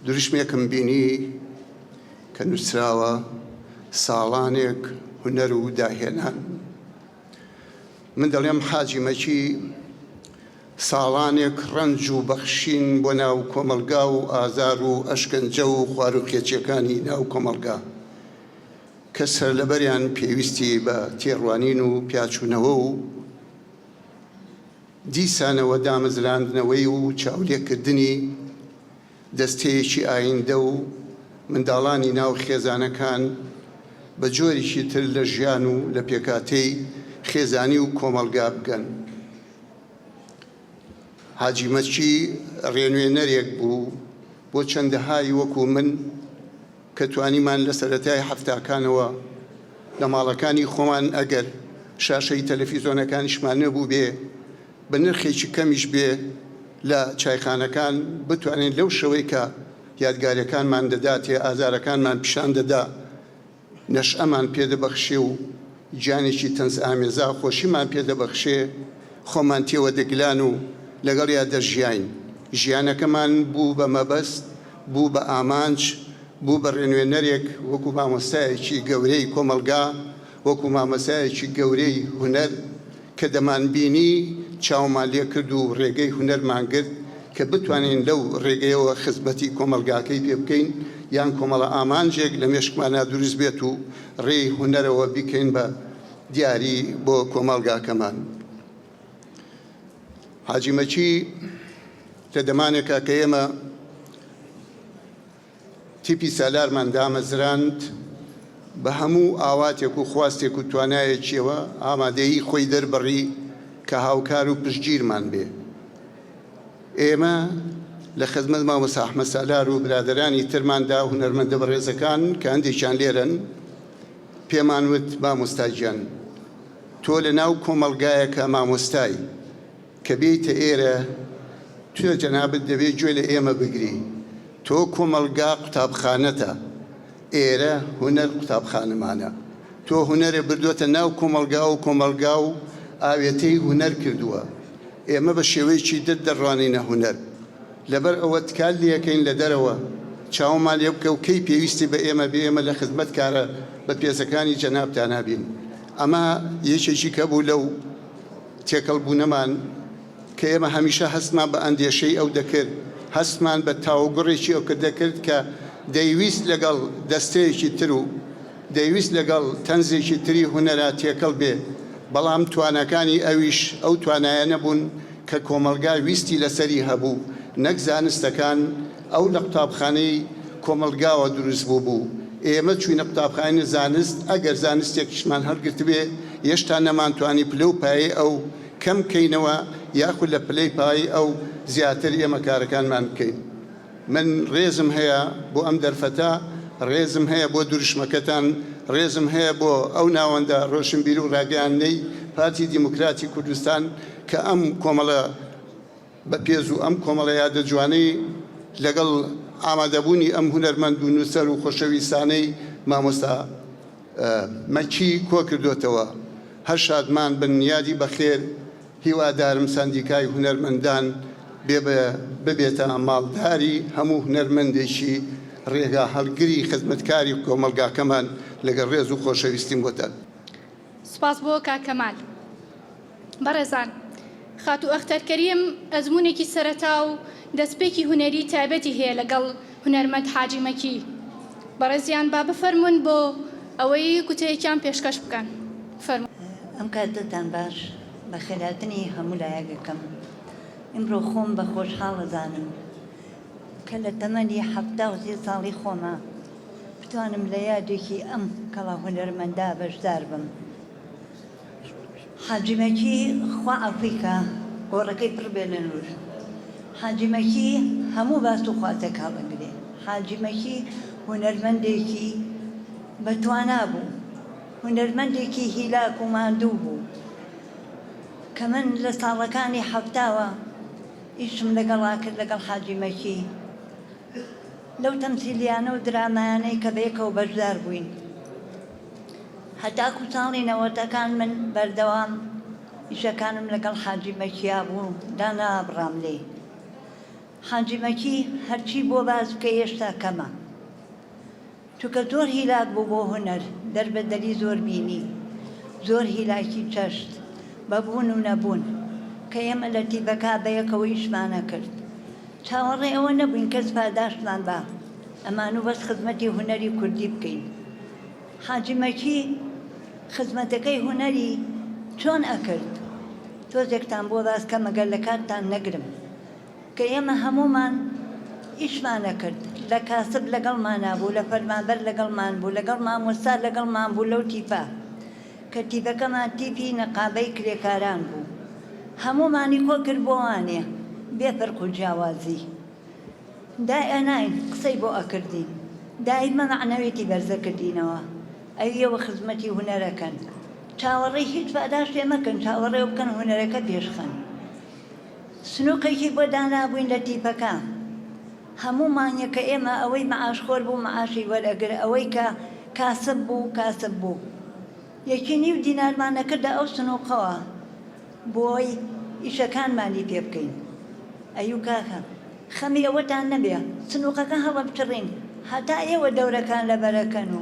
دروشمێکم بینی کە نووسراوە، ساڵانێک هونەر و داهێنان. من دەڵێم حاجی مەکی ساڵانێک ڕەنج و بەخشین بۆ ناو کۆمەڵگا و ئازار و ئەشکەنجە و خواروخێچیەکانی ناو کۆمەڵگا کە سەرلەبەریان پێویستی بە تێڕوانین و پیاچوونەوە و دیسانەوە دامەزراندنەوەی و چاولێکردنی دەستەیەکی ئایندە و منداڵانی ناو خێزانەکان بە جۆرێکی تر لە ژیان و لە پێکهاتەی خێزانی و کۆمەڵگا بگەن. حاجی مەکی ڕێنوێنەرێک بوو بۆ چەندەهای وەکو من کە توانیمان لە سەرەتای حەفتاکانەوە لە ماڵەکانی خۆمان ئەگەر شاشەی تەلەفیزۆنەکانیشمان نەبووبێ بە نرخێکی کەمیش بێ لە چایخانەکان بتوانین لەو شەوەی کە یادگاریەکانمان دەداتێ ئازارەکانمان پیشان دەدا نەشئەمان پێ دەبەخشێ و گیانێکی تەنزئامێزا خۆشیمان پێ دەبەخشێ خۆمان تێوە دەگلان و لەگەڵیا دەژیاین ژیانەکەمان بوو بە مەبەست بوو بە ئامانج بوو بە ڕێنوێنەرێک وەکو مامۆستایەکی گەورەی کۆمەڵگا وەکو مامۆستایەکی گەورەی هونەر کە دەمانبینی چاومان لێکرد و ڕێگەی هونەرمان گرت کە بتوانین لەو ڕێگەیەوە خزمەتی کۆمەڵگاکەی پێ بکەین یان کۆمەڵە ئامانجێک لە مێشکمانا دروست بێت و ڕێی هونەرەوە بیکەین بە دیاری بۆ کۆمەڵگاکەمان. حاجی مەکی لە دەمانێکا کە ئێمە تیپی سالارمان دامەزراند، بە هەموو ئاواتێک و خواستێک و توانایەکیەوە ئامادەیی خۆی دەربڕی کە هاوکار و پشتگیرمان بێ. ئێمە لە خزمەت مامۆستا ئەحمەد سالار و برادەرانی ترماندا هونەرمەندە بەڕێزەکان کە هەندێکیان لێرەن پێمان وت مامۆستا گیان تۆ لە ناو کۆمەڵگایەکە مامۆستای کە بێیتە ئێرە تۆ جەنابت دەبێ گوێ لە ئێمە بگری تۆ کۆمەڵگا قوتابخانەتە ئێرە هونەر قوتابخانەمانە تۆ هونەرێ بردۆتە ناو کۆمەڵگا و کۆمەڵگا و ئاوێتەی هونەر کردووە ئێمە بە شێوەیەکی تر دەڕوانینە هونەر لەبەر ئەوە تکات لێکەین لە دەرەوە چاومان لێ بکە و کەی پێویستی بە ئێمە بێ ئێمە لە خزمەت کارە بە پێزەکانی جەنابتانا بین ئەمە یەکێکی کە بوو لەو تێکەڵ بوونەمان کە ئێمە هەمیشە هەستمان بە ئەندێشەی ئەو دەکرد، هەستمان بە تاووگوڕێکی ئەو دەکرد کە دەیویست لەگەڵ دەستەیەکی تر و دەیویست لەگەڵ تەنزێکی تری هونەرا تێکەڵ بێ، بەڵام تواناکانی ئەویش ئەو توانایانە بوون کە کۆمەڵگا ویستی لەسەری هەبوو، نەک زانستەکان، ئەو لە قوتابخانەی کۆمەڵگاوە دروست بووبوو، ئێمە چووینە قوتابخانەی زانست، ئەگەر زانستێکیشمان هەڵگرتبێ، یەشتا نەمانتوانی پلە و پایەی ئەو کەم بکەینەوە یاخود لە پلەی پایەی ئەو زیاتر ئێمە کارەکانمان بکەین. من ڕێزم هەیە بۆ ئەم دەرفەتە، ڕێزم هەیە بۆ دروشمەکەتان، ڕێزم هەیە بۆ ئەو ناوەندە ڕۆشنبیری و ڕاگەیاندنەی پارتی دیموکراتی کوردستان کە ئەم کۆمەڵە بەپێز و ئەم کۆمەڵە یادە جوانەی لەگەڵ ئامادەبوونی ئەم هونەرمەند و نووسەر و خۆشەویستانەی مامۆستا مەکی کۆکردۆتەوە. هەر شادمان بن یادی بەخێر هیوادارم سەندیکای هونەرمەندان بێ بە ببێتە ماڵداری هەموو هونەرمەندێکی ڕێگا هەڵگری خزمەتکاری کۆمەڵگاکەمان لەگەڵ ڕێز و خۆشەویستیم بۆتان. سوپاس بۆ کاک کەمال. بەڕێزان، خاتوو ئەختەر کەریم ئەزموونێکی سەرەتا و دەستپێکی هونەری تایبەتی هەیە لەگەڵ هونەرمەند حاجی مەکی. بەڕێزیان با بفەرموون بۆ ئەوەی گوتەیەکیان پێشکەش بکەن. فەرموون. ئەم کاتەتان باش، بەخێرهاتنی هەموو لایەک ئەکەم. ئیمڕۆ خۆم بە خۆشحاڵ ئەزانم کە لە تەمەنی 73 ساڵی خۆما بتوانم لە یادێکی ئەم کەڵە هونەرمەندە بەشدار بم. حاجی مەکی خوا عەفوی کا گۆڕەکەی پڕ بێ لە نور حاجی مەکی هەموو باس و خواسێک هەڵەگرێ حاجی مەکی هونەرمەندێکی بە توانا بوو هونەرمەندێکی هیلاک و ماندوو بوو کە من لە ساڵەکانی حەفتاوە ئیشم لەگەڵا کرد لەگەڵ حاجی مەکی لەو تەمسیلیانە و درامایانەی کە بەیەکەوە بەشدار بووین هەتاکو ساڵی نەوەتەکان من بەردەوام ئیشەکانم لەگەڵ حاجی مەکیا بوو دانابڕام لێی. حاجی مەکی هەرچی بۆ باس بکەی هێشتا کەمە. چونکە زۆر هیلاک بوو بۆ هونەر، دەربەدەری زۆر بینی، زۆر هیلاکی چەشت بە بوون و نەبوون. کە ئێمە لە تیپەکە بەیەکەوە ئیشمان ئەکرد چاوەڕێ ئەوە نەبووین کەس پاداشتمان با، ئەمانوو بەس خزمەتی هونەری کوردی بکەین. حاجی مەکی خزمەتەکەی هونەری چۆن ئەکرد تۆزێکتان بۆ باس کەم ئەگەر لە کاتتان نەگرم کە ئێمە هەموومان ئیشمان ئەکرد لە کاسب لەگەڵمانا بوو لە فەرمانبەر لەگەڵمان بوو لەگەڵ مامۆستا لەگەڵمان بوو لەو تیپە کە تیپەکەمان تیپی نەقابەی کرێکاران بوو هەموومانی کۆ کرد بۆ وانێ بێ فەرق و جیاوازی. دایئەناین قسەی بۆ ئەکردین دایمە مەعنەویەتی بەرزەکردینەوە ئەویەوە خزمەتی هونەرەکەن چاوەڕێی هیچ پاداشتێ مەکەن چاوەڕێ بکەن هونەرەکە پێشخەن سنوقێکی بۆ دانابووین لە تیپەکە هەموو مانگێ کە ئێمە ئەوەی مەعاش خۆر بوو مەعاشی وەرئەگر ئەوەی کە کاسب بوو کاسب بوو یەکی نیو دینارمان ئەکردە ئەو سنوقەوە بۆی ئیشەکانمانی پێ بکەین ئەیو کاکە خەمی ئەوەتان نەبێ سنوقەکە هەڵەبچڕین هەتا ئێوە دەورەکان لەبەرەکەن و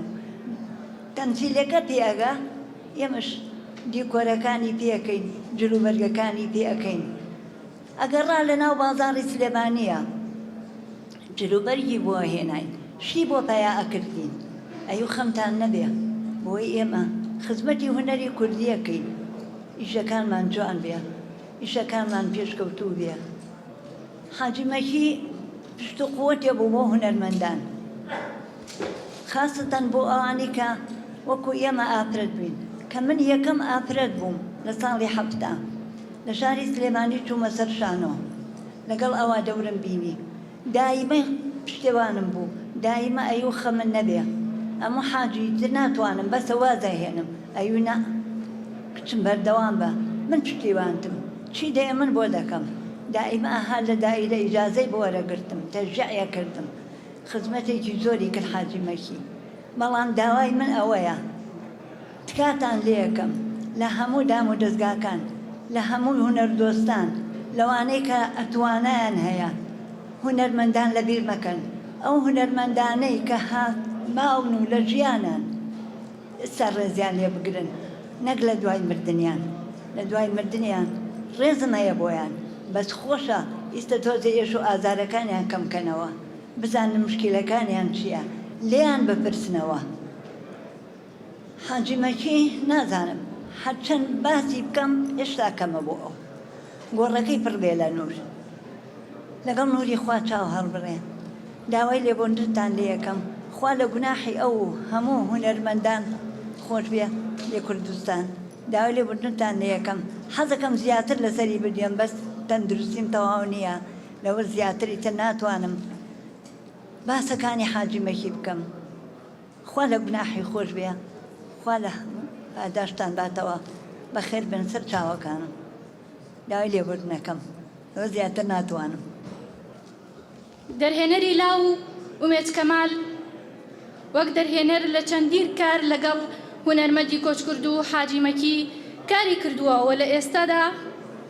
تەمسیلەکە پێ ئەگا ئێمەش دیکۆرەکانی پێ ئەکەین جلوبەرگەکانی پێ ئەکەین ئەگەڕا لەناو بازاڕی سلێمانیە جلوبەرگی بۆ ئەهێناین شتی بۆ پەیا ئەکردین ئەیو خەمتان نەبێ بۆی ئێمە خزمەتی هونەری کوردی ئەکەین ئیشەکانمان جوان بێ ئیشەکانمان پێشکەوتوو بێ حاجی مەکی پشت و قوتێ بوو بۆ هونەرمەندان خاسەتەن بۆ ئەوانەی کە وەکو ئێمە ئافرەت بووین کە من یەکەم ئافرەت بووم لە ساڵی 70 لە شاری سلێمانی چوومە سەر شانۆ. لەگەڵ ئەوا دەورم بینی دایمە پشتێوانم بوو دایمە ئەیوو خەمت نەبێ ئەموو حاجی ئیتر ناتوانم بەسە واز ئەهێنم ئەیوو نا کچم بەردەوام بە من پشتیوانتم چی دەیە من بۆ دەکەم دایمە ئەها لە دایرە ئیجازەی بۆ وەرەگرتم تەشجیعی ئەکردم خزمەتێکی زۆری کرد حاجی مەکی بەڵام داوای من ئەوەیە تکاتان لێکەم لە هەموو دامودەزگاکان، لە هەموو هونەردۆستان، لەوانەی کە توانایان هەیە، هونەرمەندان لەبیر مەکەن، ئەو هونەرمەندانەی کە ماون و لە ژیانان ئیستا ڕێزیان لێ بگرن نەک لە دوای مردنیان، لە دوای مردنیان ڕێزم هەیە بۆیان بەس خۆشە ئیستە تۆزێ ئێش و ئازارەکانیان کەم کەنەوە، بزانن موشکیلەکانیان چیە، لێیان بپرسنەوە. حاجی مەکی نازانم هەرچەند باسی بکەم هێشتا کەمە بۆ ئەو. گۆڕەکەی پڕ بێ لە نوور. لەگەڵ نووری خوا چاو هەڵبڕێ. داوای لێبوردنتان لێ ئەکەم. خوا لە گوناحی ئەو و هەموو هونەرمەندان خۆش بێ لە کوردستان. داوای لێبوردنتان لێ ئەکەم. حەزەکەم زیاتر لەسەری بدوێم بەس تەندروستیم تەواو نییە لەوە زیاتر ئیتر ناتوانم باسەکانی حاجی مەکی بکەم. خوا لە گوناحی خۆش بێ خوا لە پاداشتان باتەوە بەخێر بێن سەر چاوەکانم داوای لێبوردن ئەکەم لەوە زیاتر ناتوانم. دەرهێنەری لاو ئومێد کەمال وەک دەرهێنەر لە چەندین کار لەگەڵ هونەرمەندی کۆچکردوو حاجی مەکی کاری کردووە و لە ئێستادا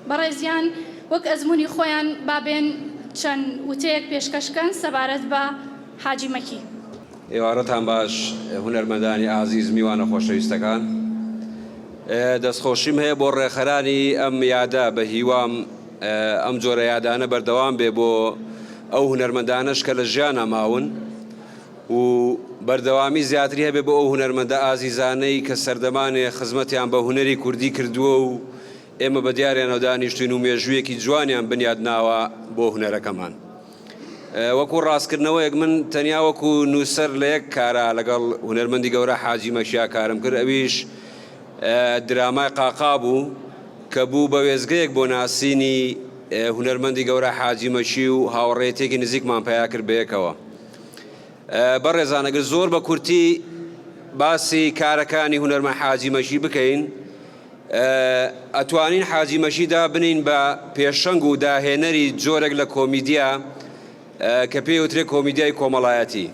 بەڕێزیان وەک ئەزموونی خۆیان با بێن چەند وتەیەک پێشکەش کەن سەبارەت بە حاجی مەکی. ئێوارەتان باش هونەرمەندانی ئازیز میوانە خۆشەویستەکان دەستخۆشیم هەیە بۆ ڕێکخەرانی ئەم یادە بە هیوام ئەم جۆرە یادانە بەردەوام بێ بۆ ئەو هونەرمەندانەش کە لە ژیانە ماون و بەردەوامی زیاتری هەبێ بۆ ئەو هونەرمەندە ئازیزانەی کە سەردەمانێ خزمەتیان بە هونەری کوردی کردووە و ئێمە بە دیاریانەوە دانیشتوین و مێژوویەکی جوانیان بنیاد ناوە بۆ هونەرەکەمان. وەکو ڕاستکردنەوەیەک من تەنیا وەکو نووسەر لە یەک کارا لەگەڵ هونەرمەندی گەورە حاجی مەکیا کارم کرد ئەویش درامای قاقا بوو کە بوو بە وێستگەیەک بۆ ناسینی هونەرمەندی گەورە حاجی مەکی و هاوڕێیەتێکی نزیکمان پەیا کرد بەیەکەوە. بەڕێزان ئەگەر زۆر بە کورتی باسی کارەکانی هونەرمەند حاجی مەکی بکەین ئەتوانین حاجی مەکی دابنین بە پێشەنگ و داهێنەری جۆرێک لە کۆمیدیا کە پێی وترێ کۆمیدیای کۆمەڵایەتی.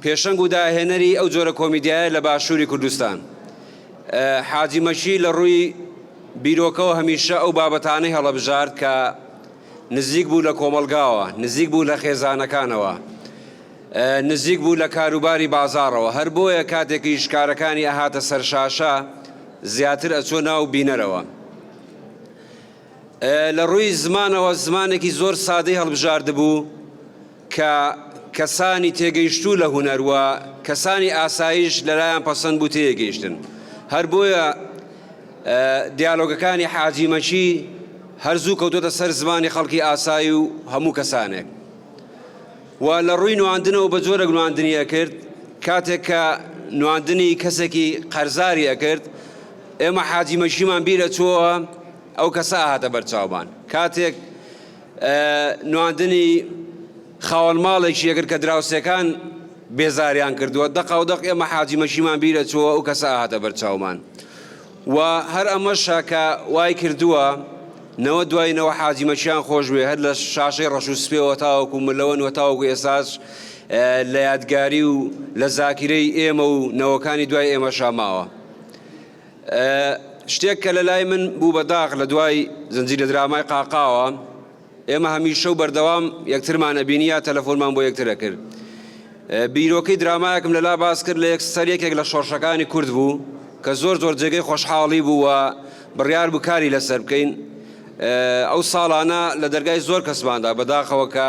پێشەنگ و داهێنەری ئەو جۆرە کۆمیدیایە لە باشووری کوردستان. حاجی مەکی لە ڕووی بیرۆکەوە هەمیشە ئەو بابەتانەی هەڵەبژارد کە نزیک بوو لە کۆمەڵگاوە، نزیک بوو لە خێزانەکانەوە. نزیک بوو لە کاروباری بازاڕەوە، هەر بۆیە کاتێکیش کارەکانی ئەهاتە سەر شاشە زیاتر ئەچووە ناو بینەرەوە. لە ڕووی زمانەوە زمانێکی زۆر سادەی هەڵبژاردبوو کە کەسانی تێگەیشتوو لە هونەر و کەسانی ئاساییش لەلایان پەسەند بوو تێگەیشتن. هەر بۆیە دیالۆگەکانی حاجی مەکی هەر زوو کەوتۆتە سەر زمانی خەڵکی ئاسایی و هەموو کەسانێک. و لە ڕووی نواندنەوە بە جۆرێک نواندنی ئەکرد کاتێک کە نواندنی کەسێکی قەرزاری ئەکرد ئێمە حاجی مەکیمان بیر ئەچۆوە ئەو کەسە ئەهاتە بەرچاومان کاتێک نواندنی خاوەن ماڵێکی ئەکرد کە دراوسێکان بێزاریان کردووە دەقاودەق ئێمە حاجی مەکیمان بیر ئەچۆوە ئەو کەسە ئەهاتە بەرچاومان. و هەر ئەمەشە کە وای کردووە نەوە دوای نەوە حاجی مەکیان خۆش بوێ هەر لە شاشەی ڕەش و سپێوە تاوەکو ملەوەن و تاوەکو ئێستاش لە یادگاری و لە زاکیرەی ئێمە و نەوەکانی دوای ئێمەشا ماوە. شتێک کە لە لای من بوو بە داخ لە دوای زنجیرە درامای قاقاوە، ئێمە هەمیشە و بەردەوام یەکترمان ئەبینی یا تەلەفۆنمان بۆ یەکتر ئەکرد. بیرۆکەی درامایەکم لەلا باس کرد لە سەر یەکێک لە شۆڕشەکانی کورد بوو کە زۆر زۆر جێگەی خۆشحاڵی بوو و بڕیار بوو کاری لەسەر بکەین. ئەو ساڵانە لە دەرگای زۆر کەسماندا بەداخەوە کە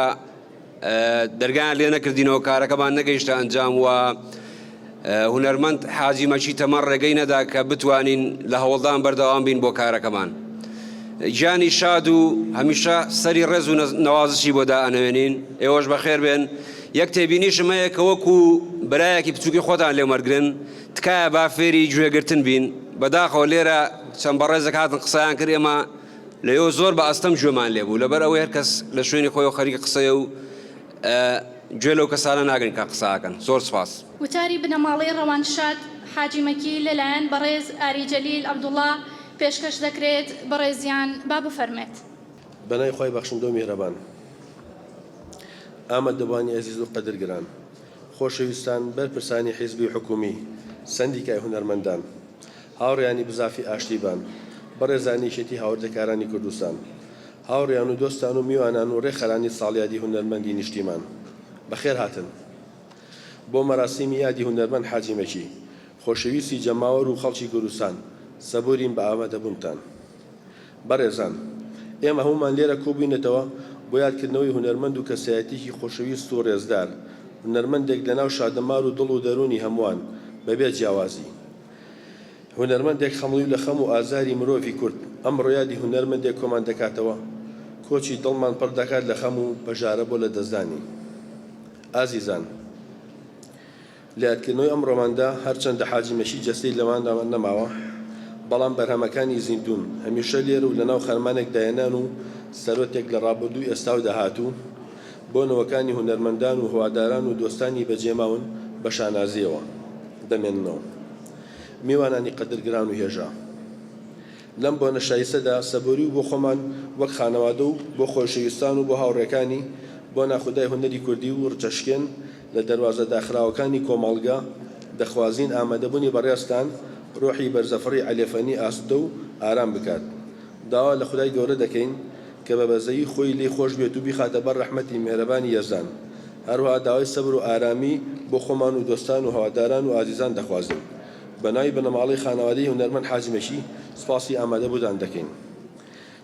دەرگایان لێ نەکردینەوە کارەکەمان نەگەیشتە ئەنجام و هونەرمەند حاجی مەکی تەمەن ڕێگەی نەدا کە بتوانین لە هەوڵدان بەردەوام بین بۆ کارەکەمان. گیانی شاد و هەمیشە سەری ڕێز و نەوازشی بۆ دائەنەوێنین. ئێوەش بەخێر بێن. یەک تێبینیشم هەیە کە وەکو برایەکی بچووکی خۆتان لێم وەرگرن، تکایە با فێری گوێگرتن بین. بەداخەوە لێرە چەند بەڕێزێک هاتن قسەیان کرد ئێمە. لەوێوە زۆر بە ئەستەم گوێمان لێ بوو لەبەر ئەوەی هەر کەس لە شوێنی خۆیەوە خەریکی قسەیە و گوێ لەو کەسانە ناگرن کە قسە ئەکەن. زۆر سپاس. وتاری بنەماڵەی ڕەوانشاد حاجی مەکی لە لایەن بەڕێز ئاری جەلیل عەبدوڵا پێشکەش دەکرێت، بەڕێزیان با بفەرمێت. بەناوی خوای بەخشندە و میهرەبان. ئامادەبوانی ئەزیز و قەدرگران، خۆشەویستان، بەرپرسانی حیزبی و حکوومی، سەندیکای هونەرمەندان، هاوڕێیانی بزافی ئاشتیبان، بەڕێزانی یەکێتی هاوردەکارانی کوردستان، هاوڕێیان و دۆستان و میوانان و ڕێکخەرانی ساڵیادی هونەرمەندی نیشتیمان، بەخێر هاتن بۆ مەراسیمی یادی هونەرمەند حاجی مەکی، خۆشەویستی جەماوەر و خەڵکی کوردستان، سەبوورین بە ئامادەبوونتان. بەڕێزان، ئێمە هەموومان لێرە کۆبووینەتەوە بۆ یادکردنەوەی هونەرمەند و کەسایەتییەکی خۆشەویست و ڕێزدار، هونەرمەندێک لەناو شادەمار و دڵ و دەروونی هەمووان، بەبێ جیاوازی. هونەرمەندێک خەمڵیو لە خەم و ئازاری مرۆڤی کورد، ئەمڕۆ یادی هونەرمەندێک کۆمان دەکاتەوە، کۆچی دڵمان پڕ دەکات لە خەم و پەژارە بۆ لەدەستدانی. ئازیزان! لە یادکردنەوەی ئەم ڕۆماندا، هەرچەندە حاجی مەکی جەستەی لەماندا نەماوە، بەڵام بەرهەمەکانی زیندوون، هەمیشە لێرە و لەناو خەرمانێک داهێنان و سەرۆتێک لە ڕابردوو، ئێستا و داهاتوو، بۆ نەوەکانی هونەرمەندان و هەواداران و دۆستانی بەجێماون بە شانازییەوە دەمێننەوە. میوانانی قەدرگران و هێژا. لەم بۆنە شایستەدا سەبوری و بۆ خۆمان وەک خانەوادە و بۆ خۆشەویستان و بۆ هاوڕێکانی، بۆ ناخودای هونەری کوردی و ڕچەشکێن لە دەروازە داخراوەکانی کۆمەڵگە، دەخوازین ئامادەبوونی بەڕێزتان ڕۆحی بەرزەفڕی عەلێفەنی ئاسودە و ئارام بکات. داوا لە خودای گەورە دەکەین کە بە بەزەیی خۆی لێی خۆش بێت و بیخاتە بەر ڕەحمەتی میهرەبانی یەزدان. هەروەها داوای سەبر و ئارامی بۆ خۆمان و دۆستان و هەواداران و ئازیزان دەخوازین. بە ناوی بنەماڵەی خانەوادەی هونەرمەند حاجی مەکی سوپاسی ئامادەبووتان دەکەین.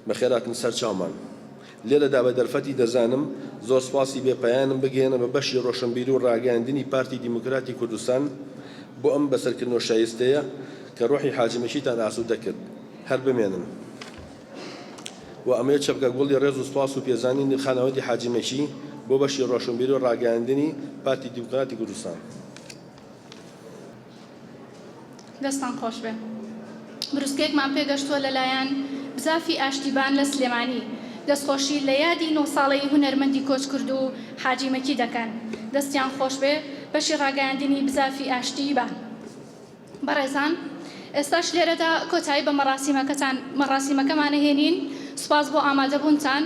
بەخێرهاتن سەر چاومان. لێرەدا بە دەرفەتی دەزانم زۆر سوپاسی بێ پایانم بگەیەنم بە بەشی ڕۆشنبیری و ڕاگەیاندنی پارتی دیموکراتی کوردستان بۆ ئەم بەسەرکردنەوە شایستەیە کە ڕۆحی حاجی مەکیتان ئاسوودە کرد. هەر بمێنن. و ئەمەیە چەپکە گوڵی ڕێز و سوپاس و پێزانینی خانەوادی حاجی مەکی بۆ بەشی ڕۆشنبیری و ڕاگەیاندنی پارتی دیموکراتی کوردستان. دەستان خۆش بێ. بروسکەیەکمان پێگەشتووە لەلایەن بزافی ئاشتیبان لە سلێمانی. دەستخۆشی لە یادی نۆ ساڵەی هونەرمەندی کۆچکردوو حاجی مەکی دەکەن. دەستیان خۆش بێ. بەشی ڕاگەیاندنی بزافی ئاشتیبان. بەڕێزان ئێستاش لێرەدا کۆتایی بە مەڕاسیمەکەتان مەڕاسیمەکەمان ئەهێنین. سوپاس بۆ ئامادەبوونتان.